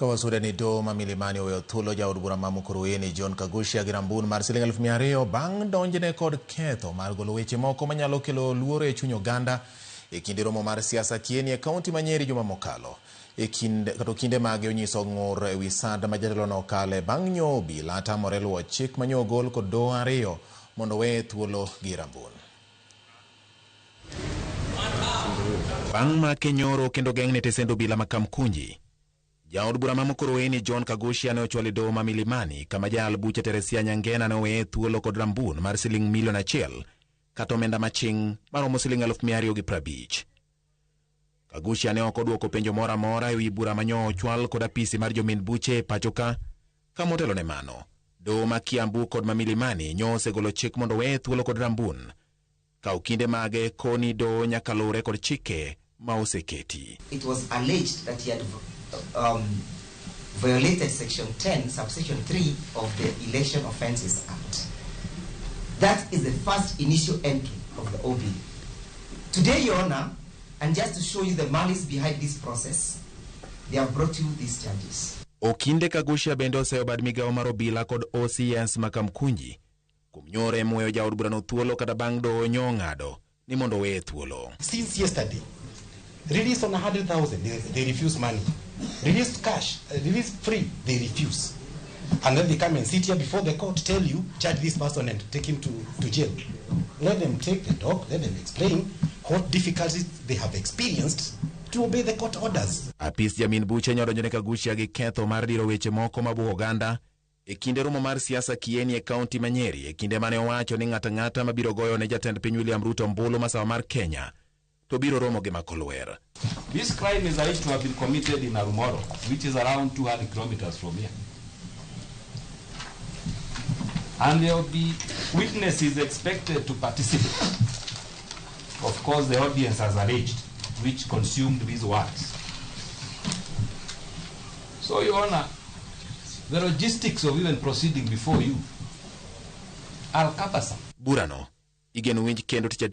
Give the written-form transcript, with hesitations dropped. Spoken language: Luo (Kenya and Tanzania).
Kawasude ni doho ma Milimani oweyo thuolo jaod bura ma Mukurweini John Kaguchia gi rambun mar siling 200,000 bang' donjne kod ketho mar golo weche moko manyalo kelo luoro e chuny oganda e kinde romo mar siasa Kieni e kaunti ma Nyeri juma mokalo. E kind kata okinde mage onyiso ng'ur e wi sand ma jatelono okale bang' nyo obila tamore luwo chik ma nyo ogol kod doho ariyo mondo oweye thuolo gi rambun. Bang' make nyoro kendo geng'ne tesend obila ma Kamkunji, jaod bura ma Mukurweini John Kaguchia ne ochwal e doho ma Milimani kama jaal buche Teresia Nyangena ne oweye thuolo kod rambun mar siling milion 1 kata omenda maching' maromo siling 250,000. Kaguchia ne ok odwoko penjo moro amora ewi bura manyo ochwal kod apisi mar jomin buche e pacho ka. Kamotelo ne mano, doho ma Kiambu kod ma Milimani nyo osegolo chik mondo oweye thuolo kod rambun. Ka okinde mage koni doho nyaka luwre kod chike ma oseketi. It was alleged that he had violated Section 10, subsection 3 of the Election Offences Act. That is the first initial entry of the OB. Today, Your Honor, and just to show you the malice behind this process, they have brought you these charges. Okinde Kaguchia bende oseyo bad migawo mar obila kod OCS ma Kamkunji kuom nyore muweyo jaod burano thuolo kata bang' doho nyo ng'ado ni mondo oweye thuolo. Since yesterday, release on 100,000, they refuse money. Release cash, release free, they refuse. And then they come and sit here before the court, tell you, charge this person and take him to jail. Let them take the dog, let them explain what difficulties they have experienced to obey the court orders. Apis jamin buche nyodonjone Kaguchia gi ketho mar diro weche moko mabuogo oganda e kinde romo mar siasa Kieni e kaunti ma Nyeri e kinde mane owacho ni ng'ato ang'ata mabiro goyo ne jatend piny William Ruto ombulu masawa mar Kenya to biro romo gi makolwer. This crime is alleged to have been committed in Arumoro, which is around 200 kilometers from here. And there will be witnesses expected to participate. Of course, the audience has alleged, which consumed these words. So, Your Honor, the logistics of even proceeding before you are cumbersome. Burano igeno winj kendo tich